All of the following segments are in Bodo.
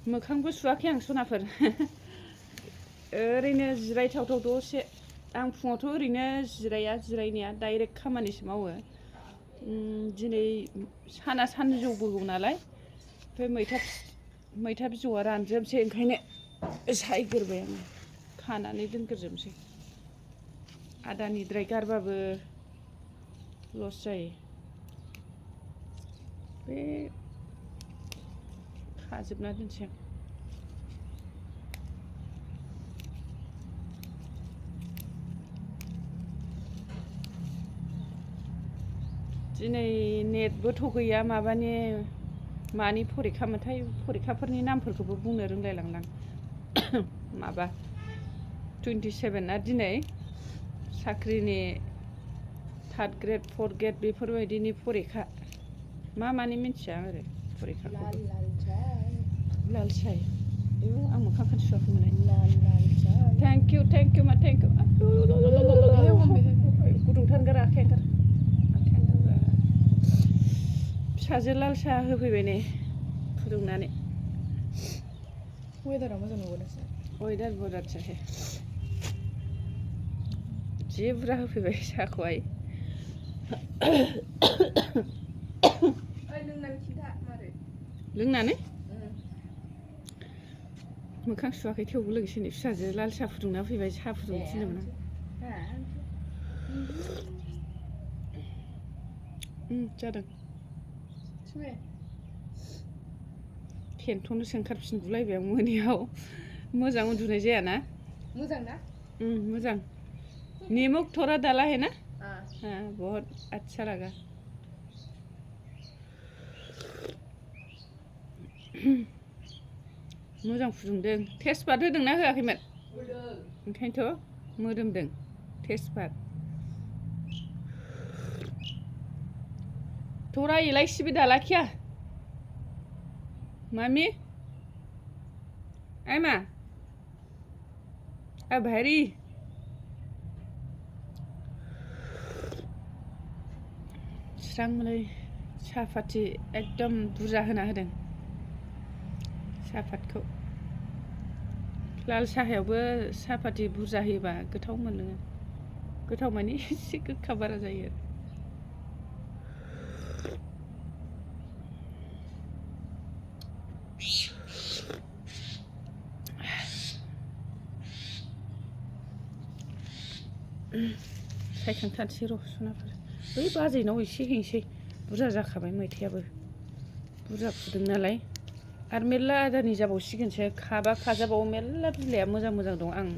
मोखांबो सुवाखै आं सनाफोर ओरैनो जिरायथावथाव दसे आं फुङावथ' ओरैनो जिरायनाया डाइरेक्ट खामानिसो मावो दिनै साना सानजौबोगौ नालाय ओमफ्राय मैथा बिजौआ रानजोबसै ओंखायनो सायग्रोबाय आङो खानानै दोनग्रोजोबसै आदानिद्राय गारबाबो लस जायो बे खाजोबना दोनसै आं दिनै नेटबोथ' गैया मानि फरिखामोनथाय फरिखाफोरनि नामफोरखौबो बुंनो रोंलायलांलां माबा 27 ना दिनै साख्रिनि 3rd ग्रेड 4th ग्रेड बेफोरबायदिनि फरिखा मानि मिन्थिया आरो फरिखाखौ लाल साय आं मोखांखौनो सुवाखैमोन थेंक इउ मा थेंक इउ गुदुंथार गार आखाइ गार फिसाजो लाल साहा होफैबाय नै फुदुंनानै वेदारा मोजां नंगौना वेदार बुरजासो जि बुरजा होफैबाय साहाखौहाय लोंनानै मोखां सुवाखै थेवबो लोगोसे फिसाजो लाल साहा फुदुंना फैबाय साहा फुदुंनो थिनदोंमोन आं जादों फेन्टनोसो ओंखारफिनगुलायबाय आं मोनायाव मोजां उन्दुनाय जायाना मोजां ना मोजां नीमक थोड़ा डाला है ना हाँ बहुत अच्छा लगा मोजां फुदुंदों तेजपात होदोंना होआखैमोन ओंखायनोथ' मोदोमदों तेजपात थोड़ा इलायची भी डाला क्या मम्मी एमा भारी स्रांलै साहापाति एकदम बुरजा होना होदों साहापातखौ लाल साहायावबो साहापाति बुरजा होयोबा गोथाव मोनलोङो गोथाव माने एसे गोखा बारा जायो सायखांथारसै र' सनाफोर बै बाजैनाव एसे हैनोसै बुरजा जाखाबाय मैथायाबो बुरजा फुदों नालाय आरो मेरला आदारनि जाबावसिगोनसो खाबा खाजाबावो मेरला बिलाइया मोजां दं आं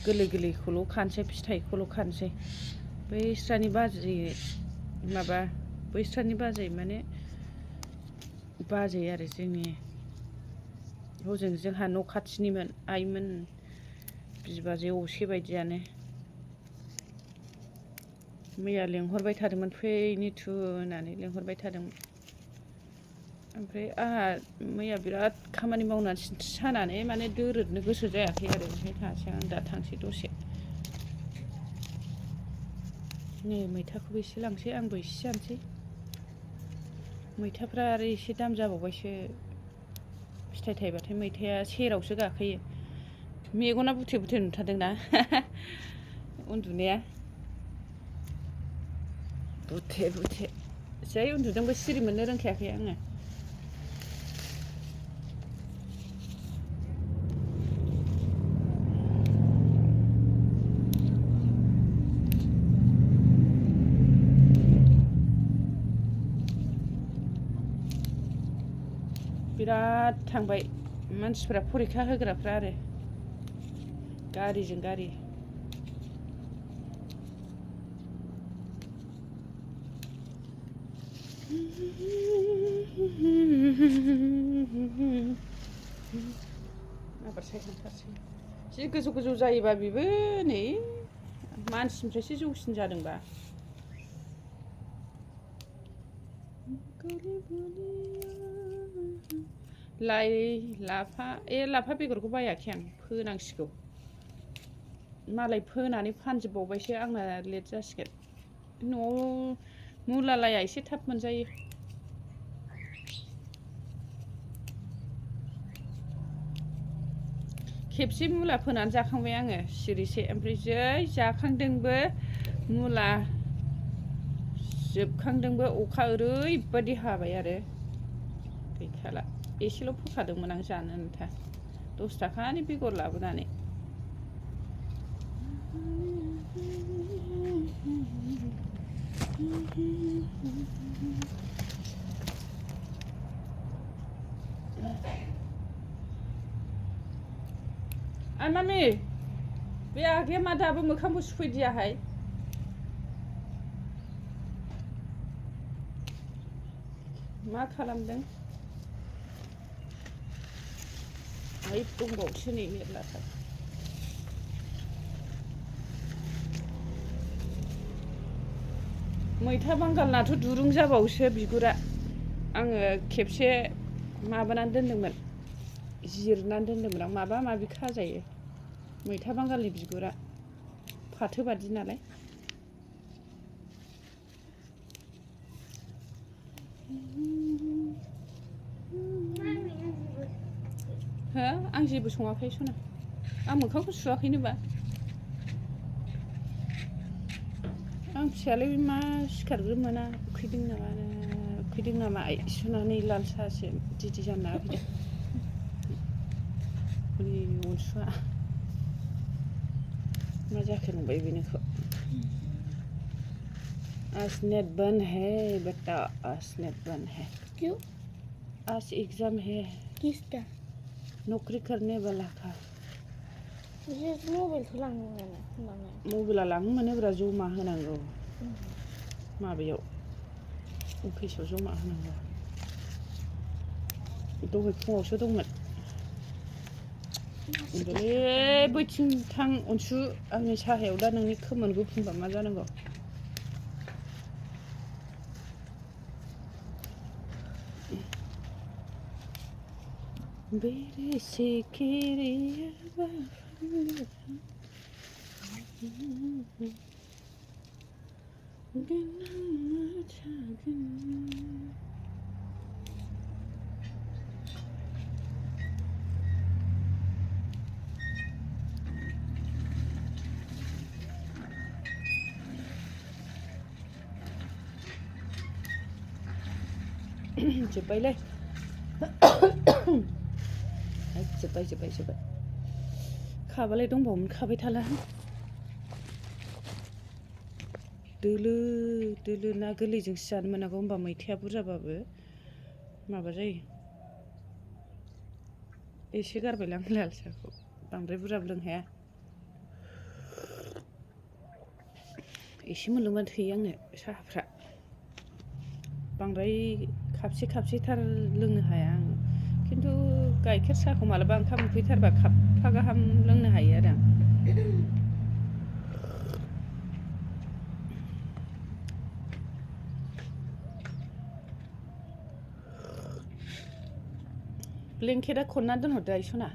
गोरलैखौल' खानोसै फिथाइखौल' खानोसै बैस्रानि बाजै माने बाजै आरो जोंनि हजों जोंहा न' खाथिनिमोन आइमोन बिबाजै असे बायदियानो मैया लेंहरबाय थादोंमोन फैनिथु होननानै लेंहरबाय थादोंमोन ओमफ्राय आंहा मैया बिराद खामानि मावनानै सिनस्रि सानानै माने दोरोदनो गोसो जायाखै आरो ओमफ्राय थांसै आं दा थांसै दसे नै मैथाखौबो एसे लांसै आंबो एसे जानोसै मैथाफ्रा आरो एसे दाम जाबावबायसो फिथाइ थाइबाथाय मैथाया सेरावसो गाखोयो मेगना बुथे नुथारदोंना उन्दुनाया बुथे जै उन्दुदोंबो सिरि मोननो रोंखायाखै आङो बिराद थांबाय मानसिफ्रा फरिखा होग्राफ्रा आरो गारिजों गारि आबार सायखांथारसै जि गोजौ जायोबा बेबो नै मानसिनिफ्रायसो जौसिन जादोंबा लाइ लाफा बेगरखौ बायाखै आं फोनांसिगौ मालाय फोनानै फानजोबबावबायसो आंना लेट जासिगोन न'आव मुला लाया एसे थाब मोनजायो खेबसे मुला फोनानै जाखांबाय आङो सिरिसे ओमफ्राय जै जाखांदोंबो मुला जोबखांदोंबो अखा ओरैबादि हाबाय आरो गैखाला एसेल' फोखादोंमोन आं जानो आन्था 10 थाखानि बेगर लाबोनानै मामि बे आगैया मा दाबो मोखांबो सुफैदियाहाय मा खालामदों आइ दंबावोसो नै मेरलाथार मैथा बांगालनाथ' दुरुं जाबावोसो बिगुरा आङो खेबसे माबानानै दोनदोंमोन जिरनानै दोनदोंमोन आं माबा माबि खाजायो मैथा बांगालनि बिगुरा फाथो बादि नालाय हो आं जेबो सङाखै सना आं मोखांखौ सुवाखैनोबा आं फिसालाय मा सिखारग्रो मोना उखैदों नामा आइ सुनानै लाल साहासो दिदि जानो नागिरदों हनै अनसुआ मा जाखो नंबाय बेनिखौ आज नेट बंद है बेटा आज नेट बंद है क्यों आज एग्जाम है किसका नौकरी करने वाला का मुझे मबाइल तो लांनो मोना मबाइला लांनो मोनोब्रा जमा होनांगौ माबायाव अफिसाव जमा होनांगौ दहाय फुङावसो दंमोन ओमफ्राय बैथिं थां अनसु आंनि साहायाव दा नोंनि खोमोन गुफुंबा मा जानांगौ बेरे सिखिरिया जोब्बायलै जोब्बाय खाबालाय दंबावोमोन खाबाय थाला दोलो ना गोरलैजोंसो जानो मोनागौ होमबा मैथाया बुरजाबाबो माबा जायो एसे गारबायलां लाल साहाखौ बांद्राय बुरजाबो लोंनो हाया एसे मोनलोंबानो थोयो आंनो साहाफ्रा बांद्राय खाबसेथार लोंनो हाया आं खिन्थु गाइखेर साहाखौ मालाबा ओंखाम उखैथारबा कापफा गाहाम लोंनो हायो आरो आं ब्लेंकेटआ खनना दोनहरदो आइ सना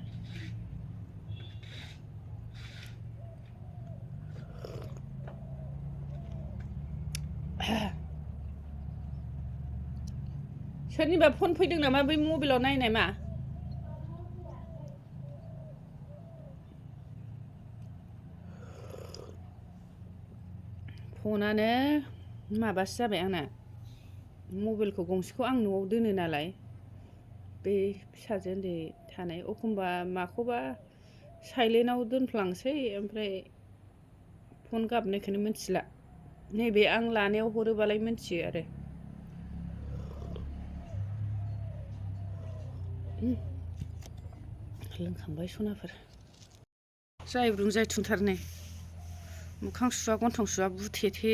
सोरनिबा फन फैदों नामा बै मबाइलाव नायनाय मा फनानो माबासो जाबाय आंना मबाइलखौ गंसेखौ आं न'आव दोनो नालाय बे फिसाजो उन्दै थानाय एखमबा माखौबा साइलेन्टआव दोनफ्लांसै ओमफ्राय फन गाबनायखौनो मिथिला नैबे आं लानायाव हरोबालाय मिथियो आरो लोंखांबाय सनाफोर जायब्रुं जायथुंथारनै मोखां सुवा गन्थं सुवा बुथेथे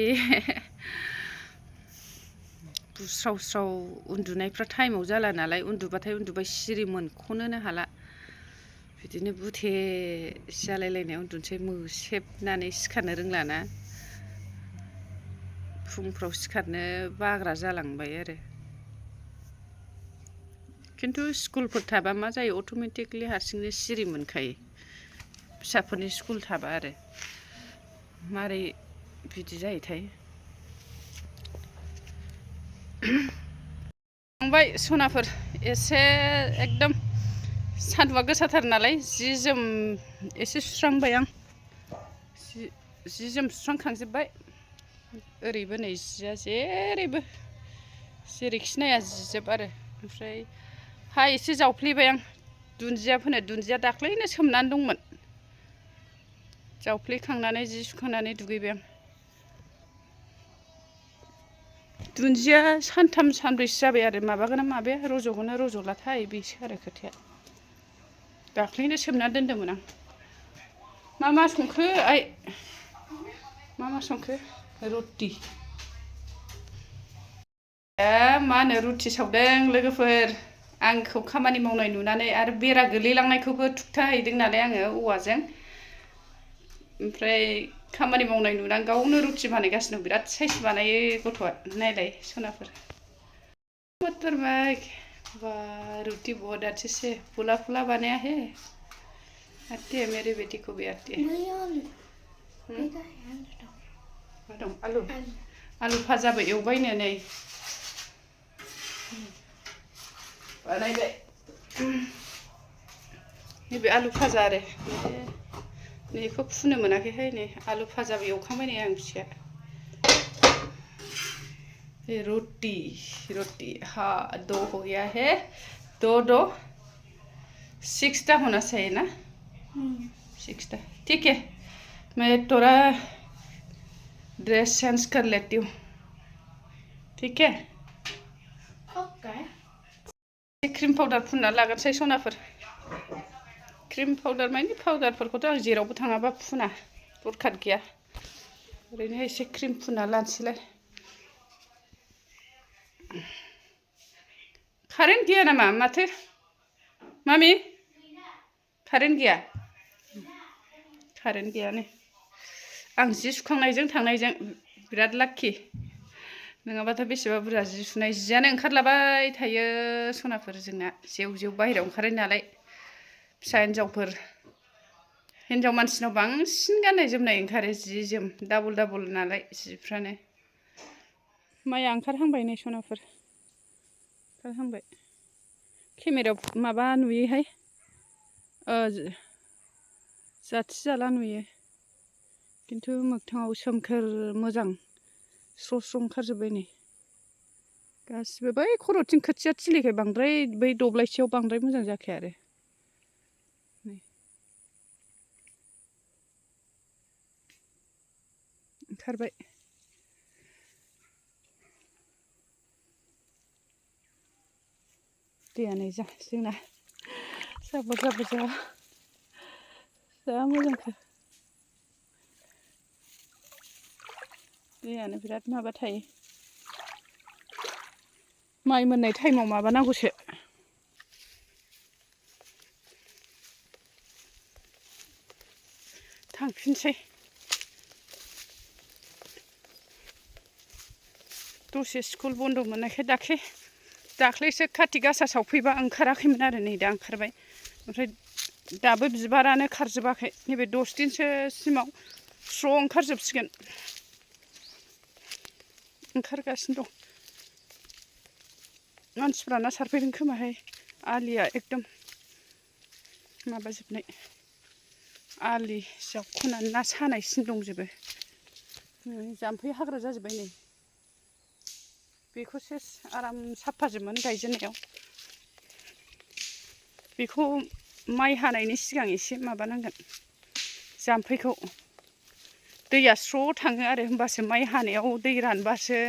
बुस्राव उन्दुनायफ्रा टाइमाव जाला नालाय उन्दुबाथाय उन्दुबाय सिरि मोनख'नोनो हाला बिदिनो बुथे जालायलायनाय उन्दुनोसै मोसेबनानै सिखारनो रोंलाना फुंफ्राव सिखारनो बाग्रा जालांबाय आरो खिन्थु स्कुलफोर थाबा मा जायो अट'मेटिकलि हारसिंनो सिरि मोनखायो फिसाफोरनि स्कुल थाबा आरो मारै बिदि जायोथाय थांबाय सनाफोर एसे एकदम सान्दुंआ गोसाथार नालाय जि जोम एसे सुस्रांबाय आं जि जोम सुस्रांखांजोब्बाय ओरैबो नै जिया जेरैखि नाया जिजोब आरो ओमफ्राय हा एसे जावफ्लेबाय आं दुन्दिया फोनो दुन्दिया दाख्लैनो सोमनानै दंमोन जावफ्लेखांनानै जि सुखांनानै दुगैबाय आं दुन्दिया सानथाम सानब्रैसो जाबाय आरो माबागोना माबाया रज'गोना रज'लाथाय बेसो आरो खोथाया दाख्लैनो सोमना दोन्दोंमोन आं मा संखो आइ मा संखो रुटि मा होनो रुटि सावदों लोगोफोर आंखौ खामानि मावनाय नुनानै आरो बेरा गोलैलांनायखौबो थुखथाहैदों नालाय आङो औवाजों ओमफ्राय खामानि मावनाय नुनानै गावनो रुटि बानायगासिनो दं बिराद साइस बानायो गथ'आ नायलाय सनाफोर मटर में रोटी बहुत अच्छे से फुला फुला बनाया है आती है मेरी बेटी को भी आती है आलू आलू भाजाबो एवबायनो नै बानायबाय नैबे आलु भाजा आरो नैखौ फुनो मोनाखैहाय नै आलु भाजाबो एवखांबाय नै आं फिसाया रोटी हाँ 2 हो गया है 2 6 होना चाहिए ना 6 ठीक है मैं थोड़ा ड्रेस चेंज कर लेती हूँ ठीक है ओके क्रीम पाउडार फुनना लागोनसै सनाफोर क्रीम पाउडार माने पाउडारफोरखौथ' आं जेरावबो थाङाबा फुना दरखार गैया ओरैनो एसे क्रीम फुनना लानोसैलाय कारेन्ट गैया नामा माथो मामि कारेन्ट गैया कारेन्ट गैया नै आं जि सुखांनायजों थांनायजों बिराद लाक्की नङाबाथ' बेसेबा बुरजा जि सुनाय जियानो ओंखारलाबाय थायो सनाफोर जोंना जेव बाहेरायाव ओंखारो नालाय फिसा हिन्जाव मानसिनाव बांसिन गाननाय जोमनाय ओंखारो जि जोम डाबल नालाय जिफ्रानो माइया ओंखारहांबाय नै सनाफोर ओंखारहांबाय केमेरायाव माबा नुयोहाय जाथि जाला नुयो खिन्थु मोगथाङाव सोमखोर मोजां स्र' ओंखारजोब्बाय नै गासिबो बै खर'थिं खोथिया थिलिखाय बांद्राय बै दब्लायसेयाव बांद्राय मोजां जाखाया आरो नै ओंखारबाय दैया नै जोंना जाबोर जा मोजांखा दैयानो बिराद माबा थायो माइ मोननाय टाइमाव माबानांगौसो थांफिनसै दसे स्कुल बन्द मोननायखाय दाख्लैसो खाथि गासा सावफैबा ओंखाराखैमोन आरो नै दा ओंखारबाय ओमफ्राय दाबो बिबारानो खारजोबाखै नैबे 10 दिनसो सिमाव स्र' ओंखारजोबसिगोन ओंखारगासिनो दं मानसिफ्रा ना सारफैदों खोमाहाय आलिया एकदम माबाजोबनाय आलि जावख'नानै ना सानायसिन दंजोबो जाम्फै हाग्रा जाजोब्बाय नै बेखौ सेस आराम साफाजोबमोन गायजेननायाव बेखौ माइ हानायनि सिगां एसे माबानांगोन जाम्फैखौ दैया स्र' थाङो आरो होमबासो माइ हानायाव दै रानबासो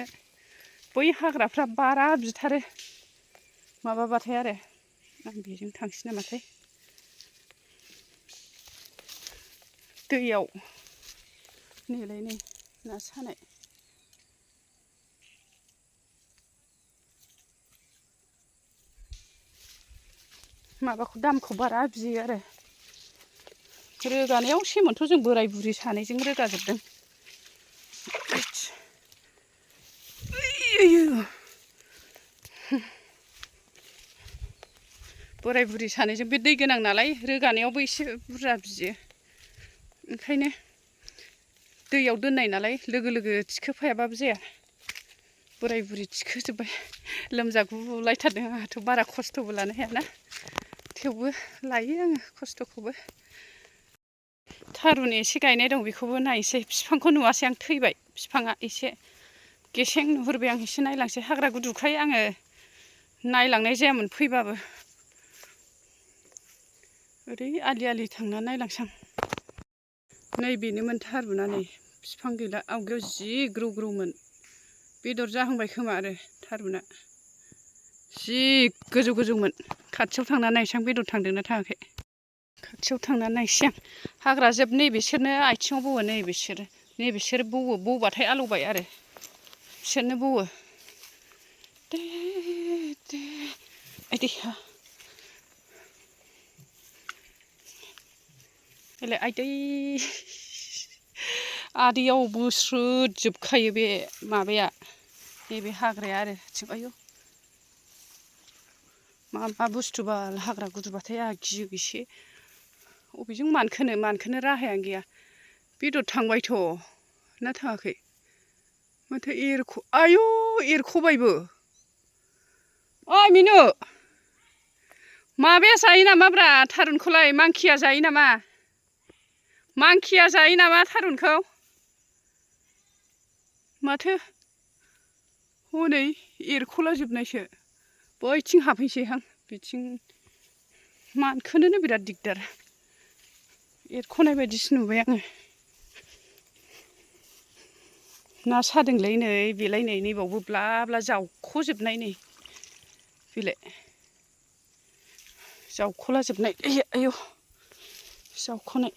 बै हाग्राफ्रा बारा बिथारो माबाबाथाय आरो आं बेजों थांसै नामाथाय दैयाव नैलाय नै ना सानाय माबाखौ दामखौ बारा बियो आरो रोगानायाव सेमोनथ' जों बोराय बुरि सानैजों रोगाजोबदों बोराय बुरि सानैजों बे दै गोनां नालाय रोगानायावबो एसे बुरजा बियो ओंखायनो दैयाव दोननाय नालाय लोगो थिखोफायाबाबो जाया बोराय बुरि थिखोजोब्बाय लोमजागुलायथारदों आंहाथ' बारा खस्थ'बो लानो हायाना थेवबो लायो आङो खस्थ'खौबो थारुन एसे गायनाय दं बेखौबो नायसै बिफांखौ नुवासै आं थैबाय बिफाङा एसे गेसें नुहुरबाय आं एसे नायलांसै हाग्रा गुदुखाय आङो नायलांनाय जायामोन फैबाबो ओरै आलि आलि थांना नायलांसां नै बेनोमोन थारुना नै बिफां गैला आवगायाव जि ग्रौ ग्रौमोन बेदर जाहांबाय खोमा आरो थारुना जि गोजौ गोजौमोन खाथियाव थांना नायसां बेदर थांदोंना थाङाखै खाथियाव थांना नायसै आं हाग्रा जोब नैबिसोरनो आथिङाव बौवो नैबिसोर बौबाथाय आलौबाय आरो बिसोरनो बौवो दे आइदै एलाय आइदै आदैयाव बोस्रोदजोबखायो बे माबाया नैबे हाग्राया आरो आयौ मा बुस्थु बाल हाग्रा गुदुबाथाय आंहा गियो एसे अबेजों मानखोनो राहायानो गैया बेदर थांबायथ' ना थाङाखै माथो आयौ एरख'बायबो ओइ मिनु माबाया जायो नामाब्रा थारुनखौलाय मांखिया जायो नामा थारुनखौ माथो हनै एरख'ला जोबनायसो बैथिं हाबहैसैहां बिथिं मानखोनोनो बिराद दिगदार एरख'नाय बायदिसो नुबाय आङो ना सादोंलै नै बेलाय नै नैबावबो ब्ला ब्ला जावख'जोबनाय नै बेलाय जावख'ला जोबनाय आयौ जावख'नाय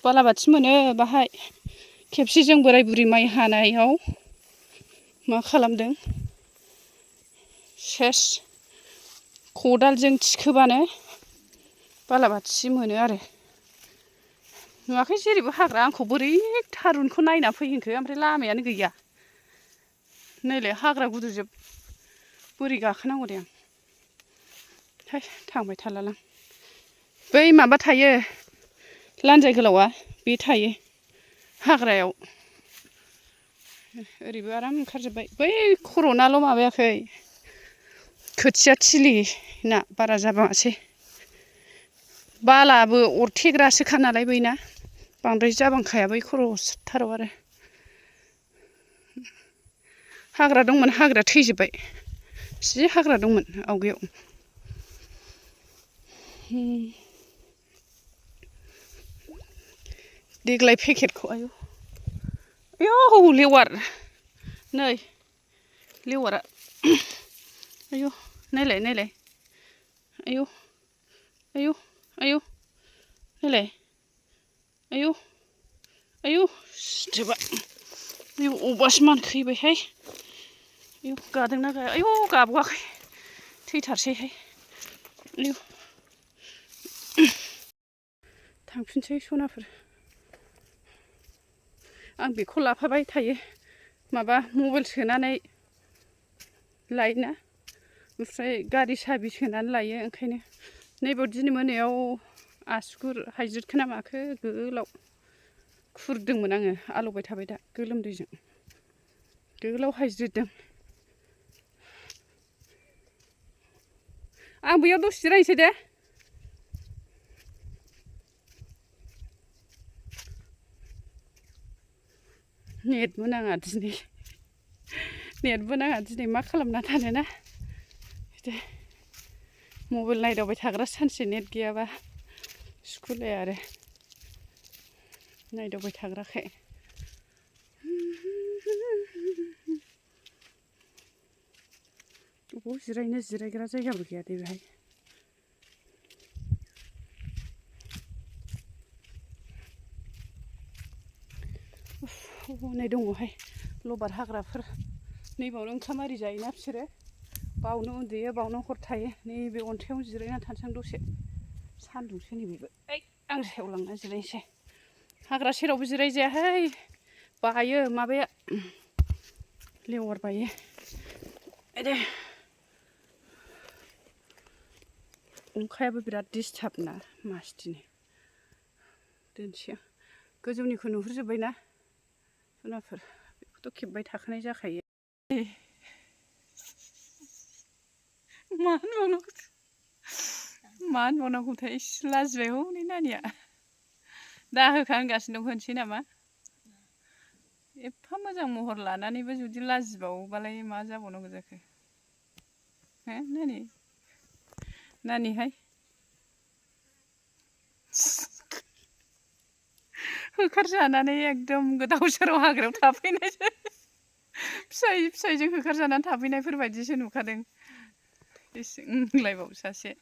बालाबाथि मोनो बाहाय खेबसे जों बोराय बुरि माइ हानायाव मा खालामदों सेस खदालजों थिखोबानो बालाबाथि मोनो आरो नुवाखै जेरैबो हाग्रा आंखौ बोरै थारुनखौ नायना फैहोखो ओमफ्राय लामायानो गैया नैलाय हाग्रा गुदुजोब बोरै गाखोनांगौ दे आं है थांबाय थालालां बै माबा थायो लान्जाय गोलावा बे थायो हाग्रायाव ओरैबो आराम ओंखारजोब्बाय बै खर'नाल' माबायाखै खोथिया थिलिना बारा जाबाङासै बालाबो अरथेग्रासोखा नालाय बैना बांद्राय जाबांखाया बै खर'थाराव आरो हाग्रा दंमोन हाग्रा थैजोब्बाय जि हाग्रा दंमोन आवगायाव देग्लाय पेकेटखौ आयौ लेवार नै लेवारा आयौ नायलाय आयौ नायलाय आयौ सिथोबा आयौ अबासो मानखोहैबायहाय आयौ गादोंना गाया आयौ गाबगाखै थैथारसैहाय आयौ थांफिनसै सनाफोर आं बेखौ लाफाबाय थायो माबा मबाइल सोनानै लायोना ओमफ्राय गारि साबि सोनानै लायो ओंखायनो नैबाव दिनै मोनायाव आसुगुर हायज्रिदखो ना माखो गोलाव खुरदोंमोन आङो आलौबाय थाबाय दा गोलोमदैजों गोलाव हायज्रिददों आं बैयाव दसे जिरायनोसै दे नेटबो नाङा दिनै मा खालामना थानोना बिदि मबाइल नायदावबाय थाग्रा सानसे नेट गैयाबा सुखुलाया आरो नायदावबाय थाग्राखाय बबाव जिरायनो जिरायग्रा जायगाबो गैया दे बेहाय हनै दङहाय लबार हाग्राफोर नैबावनो ओंखाम आरि जायोना बिसोरो बावनो उन्दुयो बावनो हर थायो नैबे अन्थाइयावनो जिरायना थानोसां दसे सान्दुंसो नैबेबो आं सायाव लांना जिरायनोसै हाग्रा सेरावबो जिरायजायाहाय बायो माबाया लेवार बायो दे अंखायाबो बिराद डिस्टार्ब ना मासदिनि दोनसै आं गोजौनिखौ नुहुरजोब्बायना जुनारफोर बेखौथ' खेबबाय थाखानाय जाखायो मा होनबावनांगौथाय इस लाजिबाय हनै नानिया दा होखा होनगासिनो दं होनसै नामा एफा मोजां महर लानानैबो जुदि लाजिबावोबालाय मा जाबावनांगौ जाखो हो नानिहाय होखारजानानै एकदम गोदाव सोराव हाग्रायाव थाफैनायसो फिसाइजों होखारजानानै थाफैनायफोरबायदिसो नुखादों एसे होनलायबावो सासे